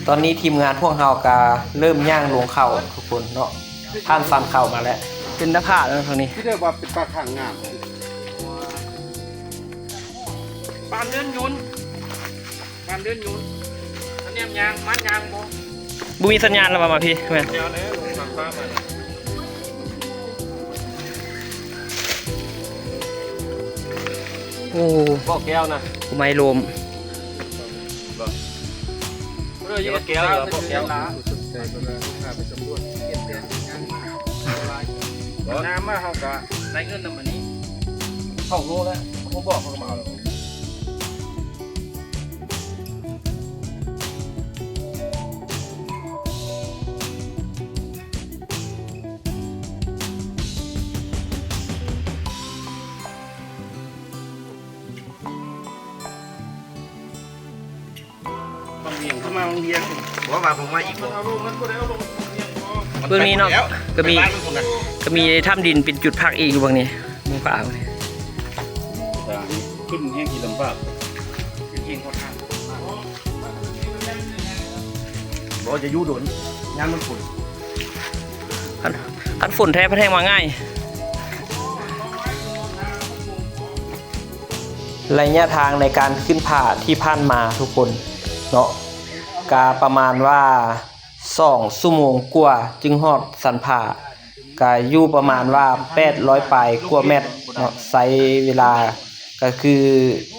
ຕອນນີ້ທີມງານພວກເຮົາກະເລີ່ມຍ່າງລົງເຂົ້າທຸກຄົນເນາະ, ຜ່ານສັນເຂົ້າມາແລ້ວ ເປັນຕາຜາກເນາະທາງນີ້. ທີ່ໄດ້ວ່າເປັນປາກທາງງາມ ປານເດີນຍົນ ປານເດີນຍົນ ອັນນີ້ຍ່າງ ມັນຍ່າງບໍ່ ບໍ່ມີສັນຍານແລ້ວວ່າມາພີ້ແມ່ນ. ໂອ້ ບໍ່ແກ້ວນະ ໄມ້ລົມ ບໍ່ ເອີ ຢ່າແກ້ວ ບໍ່ແກ້ວ ສົນໃຈກໍໄດ້ ພາໄປສຳຫຼວດ ປ່ຽນແປງງານມາ ບໍ່ ນ້ຳມາເຮົາກະໄດ້ເງິນນຳອັນນີ້ ເຂົ້າໂລແລ້ວ ບໍ່ບອກເຂົາກໍມາເອົາແລ້ວ. ເບື້ອງນີ້ເນາະ ກະມີ ກະມີຖ້ຳດິນເປັນຈຸດພັກອີກຢູ່ເບື້ອງນີ້ ເບື້ອງຂວານີ້ ຂຶ້ນແຮງທີ່ລຳບາກ ບໍ່ຈະຢູ່ດົນ ຍາມມັນຝົນ ຄັນ ຄັນຝົນແທ້ພັດແຮ່ງມາງ່າຍ. ໄລຍະທາງໃນການຂຶ້ນຜາທີ່ຜ່ານມາທຸກຄົນເນາະ ກະປະມານວ່າສອງຊົ່ວໂມງກວ່າຈຶ່ງຮອດສັນຜາ ກະຢູ່ປະມານວ່າແປດຮ້ອຍປາຍກວ່າແມັດເນາະ. ໃຊ້ເວລາ ກະຄື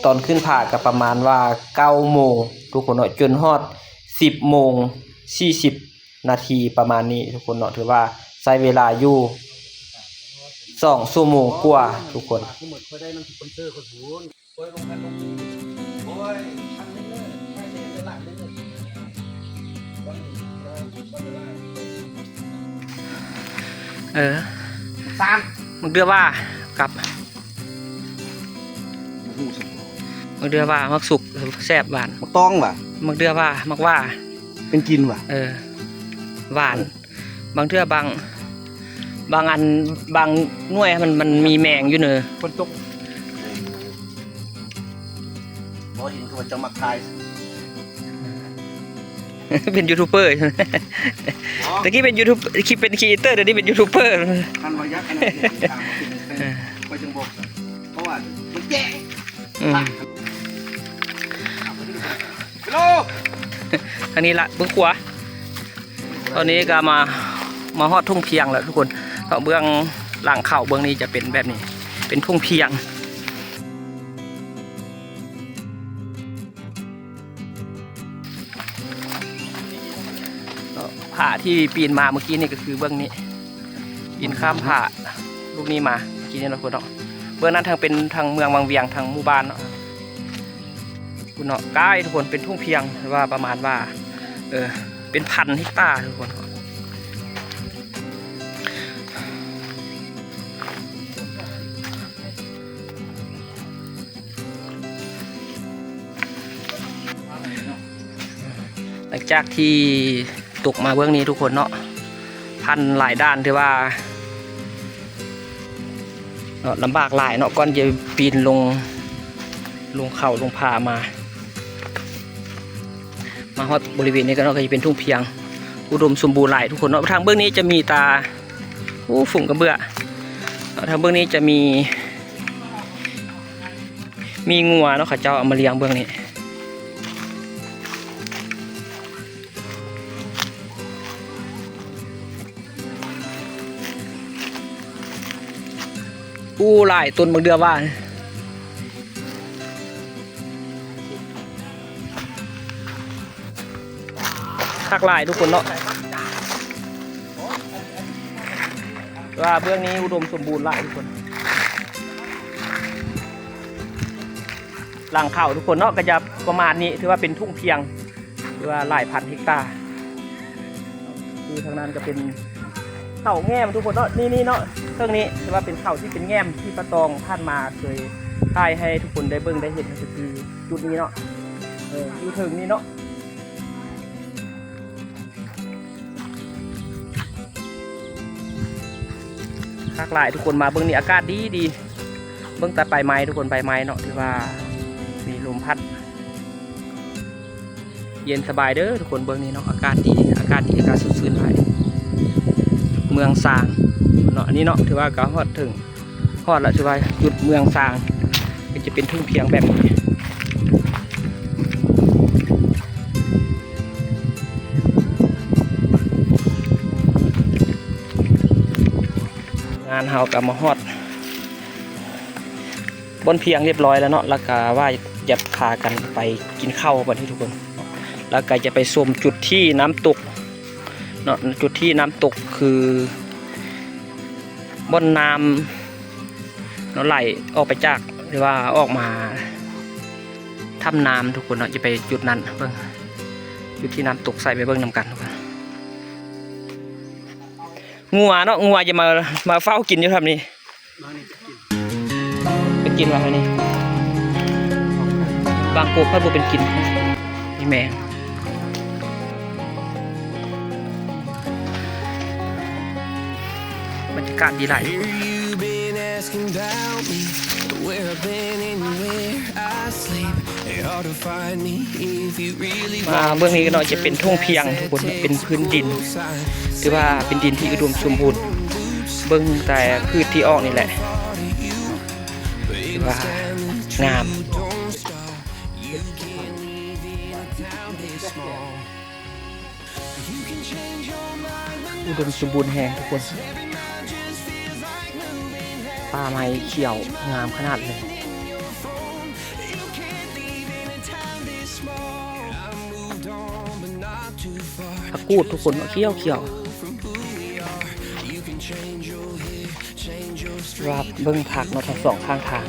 ຕອນຂຶ້ນຜາກະປະມານວ່າເກົ້າໂມງທຸກຄົນເນາະ ຈົນຮອດສິບໂມງສີ່ສິບນາທີປະມານນີ້ທຸກຄົນເນາະ. ຖືວ່າໃຊ້ເວລາຢູ່ສອງຊົ່ວໂມງກວ່າທຸກຄົນ. ເອີ ສາມ ມັກເດືອວ່າກັບ ມັກເດືອວ່າ ມັກສຸກ ແຊບຫວານ ມັກຕອງຫວາ ມັກເດືອວ່າ ມັກວ່າ ເປັນກິນຫວາ ເອີ ຫວານ. ບາງເທື່ອບາງ ບາງອັນ ບາງໜ່ວຍມັນ ມັນມີແມງຢູ່ເນີ ຝົນຕົກ ບໍ່ເຫັນເຂົາເຈົ້າມັກຖ່າຍ ເປັນຢູທູບເບີ ຕະກີ້ເປັນຢູທູບ ເປັນຄຣີເອເຕີ ດຽວນີ້ເປັນຢູທູບເບີ ຄັນວ່າຢາກອັນນັ້ນ ເອີ ຂ້ອຍຈຶ່ງບອກ ເພາະວ່າມັນແຈ້ງ ອືມ ທາງນີ້ລະເບື້ອງຂວາ ຕອນນີ້ກະມາ ມາຮອດທົ່ງພຽງແລ້ວທຸກຄົນເນາະ. ເບື້ອງຫຼັງເຂົ້າເບື້ອງນີ້ຈະເປັນແບບນີ້ ເປັນທົ່ງພຽງ. ຜາທີ່ປີນມາເມື່ອກີ້ນີ້ກະຄືເບື້ອງນີ້ ປີນຂ້າມຜາລູກນີ້ມາ ກີ້ນີ້ເນາະ ເບື້ອງນັ້ນທາງເປັນທາງເມືອງວັງວຽງ ທາງໝູ່ບ້ານເນາະ ພຸ້ນເນາະ. ກາຍທຸກຄົນ ເປັນທົ່ງພຽງ ແຕ່ວ່າປະມານວ່າ ເອີ ເປັນພັນເຮັກຕາທຸກຄົນ. ຫຼັງຈາກທີ່ຕົກມາເບື້ອງນີ້ທຸກຄົນເນາະ ຜ່ານຫຼາຍດ່ານ ຖືວ່າເນາະ ລຳບາກຫຼາຍເນາະ ກ່ອນຈະປີນລົງ ລົງເຂົາລົງຜາມາ ມາຮອດບໍລິເວນນີ້ກະເນາະ ກະຈະເປັນທົ່ງພຽງ ອຸດົມສົມບູນຫຼາຍທຸກຄົນເນາະ. ທາງເບື້ອງນີ້ຈະມີຕາ ໂອ້ ຝູງກະເບືອ ທາງເບື້ອງນີ້ຈະມີ ມີງົວເນາະ ເຂົາເຈົ້າເອົາມາລ້ຽງເບື້ອງນີ້. ອູ້ ຫຼາຍຕົ້ນບັກເດືອວ່າ ຄັກຫຼາຍທຸກຄົນເນາະ ວ່າເບື້ອງນີ້ອຸດົມສົມບູນຫຼາຍທຸກຄົນ. ຫຼັງເຂົ້າທຸກຄົນເນາະ ກະຈະປະມານນີ້ ຖືວ່າເປັນທົ່ງພຽງ ຫຼືວ່າຫຼາຍພັນເຮັກຕາ. ຄືທາງນັ້ນກະເປັນເຂົາແງ້ມທຸກຄົນເນາະ ນີ້ໆເນາະ ເທິງນີ້ຖືວ່າເປັນເຂົາທີ່ເປັນແງ້ມ ທີ່ປາຕອງຜ່ານມາເຄີຍຖ່າຍໃຫ້ທຸກຄົນໄດ້ເບິ່ງໄດ້ເຫັນ ກະຄືຈຸດນີ້ເນາະ ເອີ ຢູ່ເທິງນີ້ເນາະ. ຄັກຫຼາຍທຸກຄົນ ມາເບິ່ງນີ້ອາກາດດີໆ ເບິ່ງແຕ່ໃບໄມ້ທຸກຄົນ ໃບໄມ້ເນາະ ຖືວ່າມີລົມພັດ. ເຢັນສະບາຍເດີທຸກຄົນ. ເບິ່ງນີ້ເນາະ ອາກາດດີ ອາກາດດີ ອາກາດສົດຊື່ນຫຼາຍ. ເມືອງຊາງເນາະ ອັນນີ້ເນາະ ຖືວ່າກໍຮອດເຖິງ ຮອດລະ ຖືວ່າຈຸດເມືອງຊາງ ກໍຈະເປັນທົ່ງພຽງແບບນີ້. ງານເຮົາກໍມາຮອດບ່ອນພຽງຮຽບຮ້ອຍແລ້ວເນາະ ແລ້ວກໍວ່າຈະພາກັນໄປກິນເຂົ້າບັດນີ້ທຸກຄົນ. ແລ້ວກໍຈະໄປຊົມຈຸດທີ່ນ້ຳຕົກເນາະ ຈຸດທີ່ນ້ຳຕົກຄືບ່ອນນ້ຳ ເນາະ ໄຫຼອອກໄປຈາກ ຫຼືວ່າອອກມາຖ້ຳນ້ຳທຸກຄົນເນາະ. ຈະໄປຈຸດນັ້ນເບິ່ງ ຈຸດທີ່ນ້ຳຕົກໃສ ໄປເບິ່ງນຳກັນທຸກຄົນ. ງົວເນາະ ງົວຈະມາ ມາເຝົ້າກິນຢູ່ແຖວນີ້ ມານີ້ຈະກິນ ໄປກິນວ່ານີ້ ບາງກົກເພິ່ນບໍ່ເປັນກິນ ອີແມງ. ບັນຍາກາດດີຫຼາຍ. Where I've been and where I sleep, they hard to find me if you really ອ່າ ເບື້ອງນີ້ເນາະ ຈະເປັນທົ່ງພຽງທຸກຄົນ ເປັນພື້ນດິນ ຖືວ່າເປັນດິນທີ່ອຸດົມສົມບູນ ເບິ່ງແຕ່ພືດທີ່ອອກນີ້ແຫຼະ ຖືວ່າງາມ. ອຸດົມສົມບູນແຮງທຸກຄົນ ປ່າໄມ້ຂຽວງາມຂະໜາດເລີຍ. ຜັກກູດທຸກຄົນ ຂຽວໆ. ວ່າເບິ່ງຜັກເນາະ ທັງສອງຂ້າງທາງ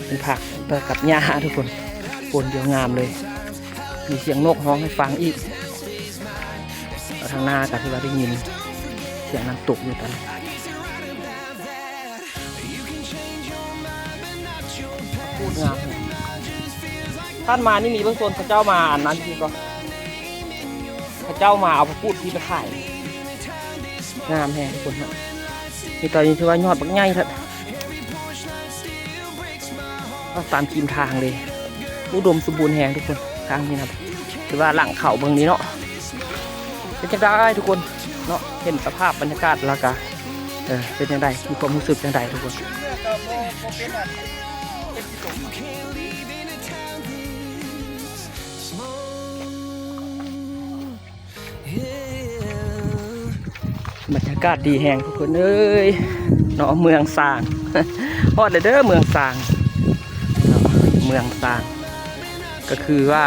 ເປັນຜັກກັບຫຍ້າທຸກຄົນ ປົນດຽວງາມເລີຍ. ມີສຽງນົກຮ້ອງໃຫ້ຟັງອີກ. ແລ້ວທາງໜ້າກໍຖືວ່າໄດ້ຍິນສຽງນ້ຳຕົກຢູ່ຕອນນີ້ ໂຄດງາມ. ຜ່ານມານີ້ມີເບິ່ງໂຊນເຂົາເຈົ້າມາອັນນັ້ນທີ່ກໍ ເຂົາເຈົ້າມາເອົາຜັກກູດທີ່ໄປຂາຍ ງາມແຮງທຸກຄົນເນາະ. ນີ້ຕອນນີ້ຖືວ່າຍອດບັກໃຫຍ່ແທ້ ຕາມກິມທາງເລີຍ ອຸດົມສົມບູນແຮງທຸກຄົນ. ທາງນີ້ນະ ຖືວ່າຫຼັງເຂົ້າເບິ່ງນີ້ເນາະ ເປັນຈັ່ງໃດທຸກຄົນເນາະ ເຫັນສະພາບບັນຍາກາດແລ້ວກະ ເອີ ເປັນຈັ່ງໃດ ມີຄວາມຮູ້ສຶກຈັ່ງໃດທຸກຄົນ? ບັນຍາກາດດີແຮງທຸກຄົນເອີຍເນາະ ເມືອງຊາງ. ຮອດແລ້ວເດີເມືອງຊາງເນາະ ເມືອງຊາງ ກໍຄືວ່າ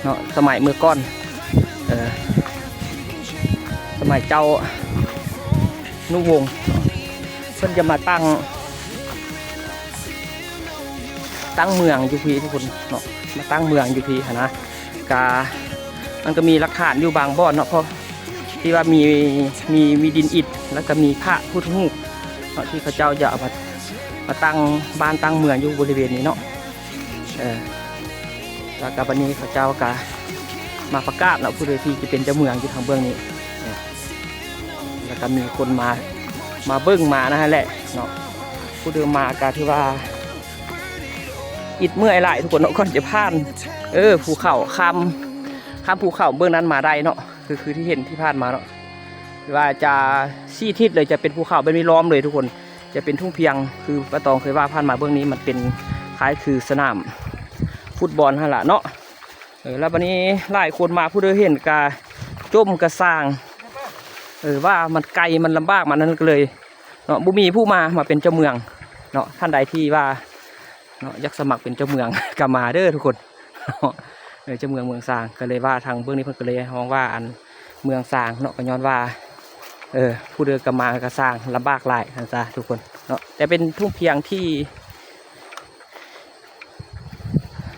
ເນາະ ສະໄໝເມື່ອກ່ອນ ເອີ ສະໄໝເຈົ້ານຸວົງ ເພິ່ນຈະມາຕັ້ງ ຕັ້ງເມືອງຢູ່ພີ້ທຸກຄົນເນາະ ມາຕັ້ງເມືອງຢູ່ພີ້ຫັ້ນນະ. ກະ ມັນກໍມີຫຼັກຖານຢູ່ບາງບ່ອນເນາະ ເພາະທີ່ວ່າມີ ມີ ມີດິນອິດ ແລ້ວກໍມີພະພຸດທະຮູບເນາະ ທີ່ເຂົາເຈົ້າຈະເອົາມາ ມາຕັ້ງບ້ານຕັ້ງເມືອງຢູ່ບໍລິເວນນີ້ເນາະ. ເອີ ແລ້ວກໍບັດນີ້ເຂົາເຈົ້າກໍມາປະກາດເນາະ ຜູ້ໃດທີ່ຈະເປັນເຈົ້າເມືອງຢູ່ທາງເບື້ອງນີ້. ເອີ ແລ້ວກໍມີຄົນມາ ມາເບິ່ງມານັ້ນແຫຼະເນາະ ຜູ້ໃດມາກໍຖືວ່າ ອິດເມື່ອຍຫຼາຍທຸກຄົນເນາະ ກ່ອນຈະຜ່ານ ເອີ ພູເຂົາ ຂ້າມ ຂ້າມພູເຂົາເບື້ອງນັ້ນມາໄດ້ເນາະ. ຄື ຄືທີ່ເຫັນທີ່ຜ່ານມາເນາະ ຖືວ່າຈະສີ່ທິດເລີຍ ຈະເປັນພູເຂົາແບບນີ້ລ້ອມເລີຍທຸກຄົນ ຈະເປັນທົ່ງພຽງ ຄືປ້າຕອງເຄີຍວ່າຜ່ານມາເບື້ອງນີ້ ມັນເປັນຄ້າຍຄືສະໜາມຟຸດບອນຫັ້ນລະເນາະ. ເອີ ແລ້ວບັດນີ້ຫຼາຍຄົນມາ ຜູ້ໃດເຫັນກະຈົ່ມກະຊ່າງ ເອີ ວ່າມັນໄກ ມັນລຳບາກ ມັນນັ້ນ ກໍເລີຍ ເນາະ ບໍ່ມີຜູ້ມາ ມາເປັນເຈົ້າເມືອງເນາະ. ທ່ານໃດທີ່ວ່າເນາະ ຢາກສະໝັກເປັນເຈົ້າເມືອງກໍມາເດີທຸກຄົນເນາະ. ເອີ ເຈົ້າເມືອງເມືອງຊາງ ກໍເລີຍວ່າທາງເບື້ອງນີ້ເພິ່ນກໍເລີຍຮ້ອງວ່າ ອັນ ເມືອງຊາງເນາະ ກໍຍ້ອນວ່າ ເອີ ຜູ້ເດີກະມາກະຊ່າງ ລຳບາກຫຼາຍຫັ້ນຊະທຸກຄົນເນາະ. ແຕ່ເປັນທົ່ງພຽງທີ່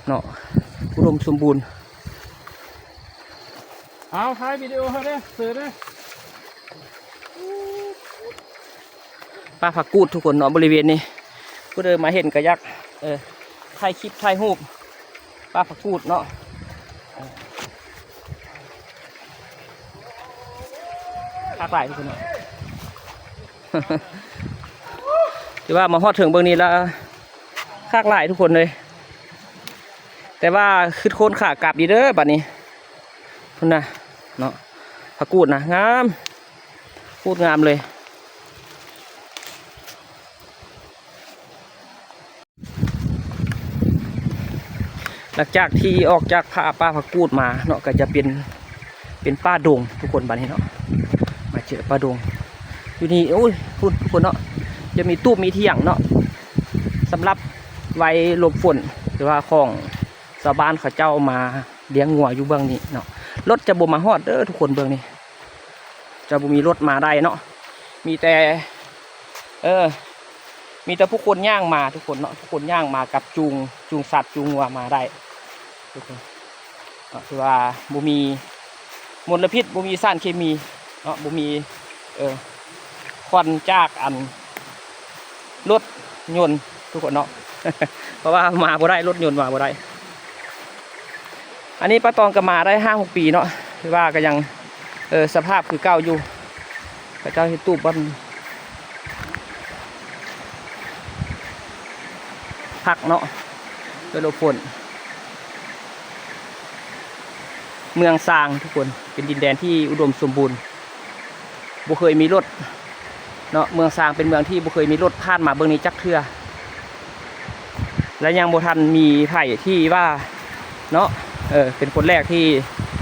ເນາະ ອຸດົມສົມບູນ. ເອົາ ຖ່າຍວິດີໂອເຮົາເດ້ ເສີເດ້. ປ່າຜັກກູດທຸກຄົນເນາະ ບໍລິເວນນີ້ ຜູ້ໃດມາເຫັນກໍຢາກ ເອີ ຖ່າຍຄລິບ ຖ່າຍຮູບ ປ່າຜັກກູດເນາະ. ຄັກຫຼາຍທຸກຄົນເນາະ ຖືວ່າມາຮອດເຖິງເບື້ອງນີ້ແລ້ວ ຄັກຫຼາຍທຸກຄົນເລີຍ. ແຕ່ວ່າຄຶດຄົ້ນຂາກັບອີກເດີບັດນີ້ ພຸ້ນນະເນາະ ຜັກກູດນະ ງາມ ກູດງາມເລີຍ. ຫຼັງຈາກທີ່ອອກຈາກປ່າ ປ່າຜັກກູດມາເນາະ ກໍຈະເປັນ ເປັນປ່າດົງທຸກຄົນ ບາດນີ້ເນາະ ມາເຈີປ່າດົງຢູ່ນີ້. ໂອ້ຍ ພຸ້ນທຸກຄົນເນາະ ຈະມີຕູບມີຖຽງເນາະ ສຳລັບໄວ້ຫຼົບຝົນ ຫຼືວ່າຂອງຊາວບ້ານເຂົາເຈົ້າມາລ້ຽງງົວຢູ່ເບື້ອງນີ້ເນາະ. ລົດຈະບໍ່ມາຮອດເດີທຸກຄົນ ເບື້ອງນີ້ ຈະບໍ່ມີລົດມາໄດ້ເນາະ ມີແຕ່ ເອີ ມີແຕ່ຜູ້ຄົນຍ່າງມາທຸກຄົນເນາະ ຜູ້ຄົນຍ່າງມາກັບຈູງ ຈູງສັດຈູງງົວມາໄດ້ທຸກຄົນເນາະ. ຖືວ່າບໍ່ມີມົນລະພິດ ບໍ່ມີສານເຄມີເນາະ ບໍ່ມີ ເອີ ຄວັນຈາກອັນລົດຍົນທຸກຄົນເນາະ ເພາະວ່າມາບໍ່ໄດ້ ລົດຍົນມາບໍ່ໄດ້. ອັນນີ້ປ້າຕອງກໍມາໄດ້ຫ້າຫົກປີເນາະ ຖືວ່າກໍຍັງ ເອີ ສະພາບຄືເກົ່າຢູ່. ເຂົາເຈົ້າເຮັດຕູບບ່ອນພັກເນາະ ເພື່ອຫຼົບຝົນ. ເມືອງຊາງທຸກຄົນ ເປັນດິນແດນທີ່ອຸດົມສົມບູນ ບໍ່ເຄີຍມີລົດເນາະ ເມືອງຊາງເປັນເມືອງທີ່ບໍ່ເຄີຍມີລົດຜ່ານມາເບື້ອງນີ້ຈັກເທື່ອ ແລະ ຍັງບໍ່ທັນມີໃຜທີ່ວ່າເນາະ ເອີ ເປັນຄົນແລກທີ່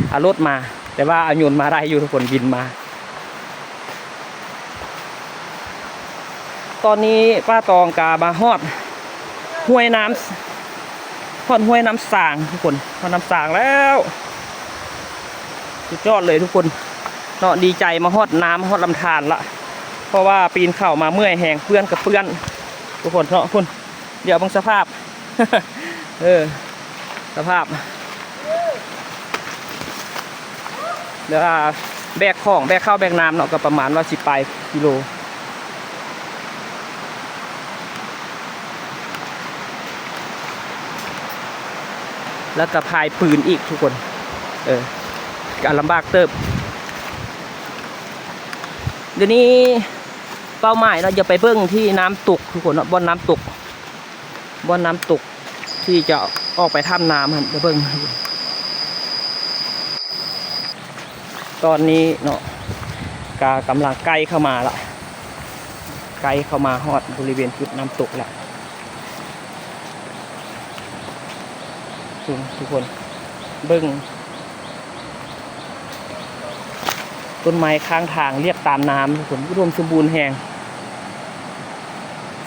ເອົາລົດມາ ແຕ່ວ່າເອົາຍົນມາໄດ້ຢູ່ທຸກຄົນ ບິນມາ. ຕອນນີ້ປ້າຕອງກະມາຮອດຫ້ວຍນ້ຳ ຮອດຫ້ວຍນ້ຳຊາງທຸກຄົນ ຮອດນ້ຳຊາງແລ້ວ ສຸດຍອດເລີຍທຸກຄົນເນາະ. ດີໃຈ ມາຮອດນ້ຳ ຮອດລຳທານລະ ເພາະວ່າປີນເຂົ້າມາເມື່ອຍແຮງ ເປື້ອນກໍເປື້ອນທຸກຄົນເນາະ. ພຸ້ນ ດຽວເບິ່ງສະພາບ ເອີ ສະພາບ ແບບວ່າແບກຂອງ ແບກເຂົ້າແບກນ້ຳເນາະ ກໍປະມານວ່າສິບປາຍກິໂລ ແລ້ວກໍພາຍປືນອີກທຸກຄົນ ເອີ ກໍລຳບາກເຕີບ. ດຽວນີ້ເປົ້າໝາຍເນາະ ຈະໄປເບິ່ງທີ່ນ້ຳຕົກທຸກຄົນເນາະ ບ່ອນນ້ຳຕົກ ບ່ອນນ້ຳຕົກທີ່ຈະອອກໄປຖ້ຳນ້ຳຫັ້ນ ໄປເບິ່ງ. ຕອນນີ້ເນາະ ກະກຳລັງໃກ້ເຂົ້າມາລະ ໃກ້ເຂົ້າມາຮອດບໍລິເວນຈຸດນ້ຳຕົກລະ ທຸກຄົນ ເບິ່ງ ຕົ້ນໄມ້ຂ້າງທາງລຽບຕາມນ້ຳ ທຸກຄົນ ອຸດົມສົມບູນແຮງ.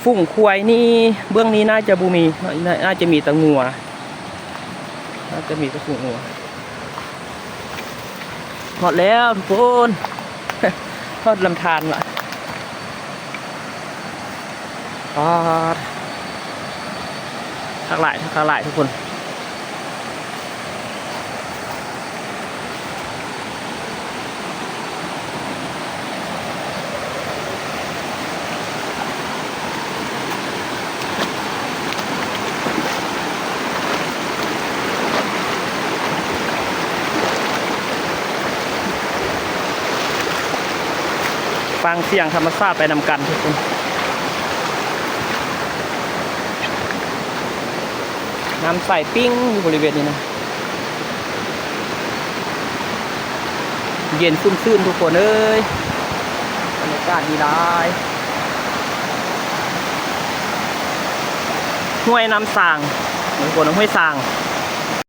ຝູງຄວາຍນີ້ ເບື້ອງນີ້ໜ້າຈະບໍ່ມີເນາະ ໜ້າ ໜ້າຈະມີແຕ່ງົວ ໜ້າຈະມີແຕ່ຝູງງົວ. ຮອດແລ້ວທຸກຄົນ ຮອດລຳທານລະ. ປາດ ຄັກຫຼາຍ ຄັກຫຼາຍທຸກຄົນ. ຟັງສຽງທຳມະຊາດໄປນຳກັນທຸກຄົນ. ນ້ຳໃສປິ້ງຢູ່ບໍລິເວນນີ້ນະ ເຢັນຊຸ່ມຊື່ນທຸກຄົນເອີຍ ບັນຍາກາດດີຫຼາຍ. ຫ້ວຍນ້ຳຊາງ ທຸກຄົນ ຫ້ວຍຊາງ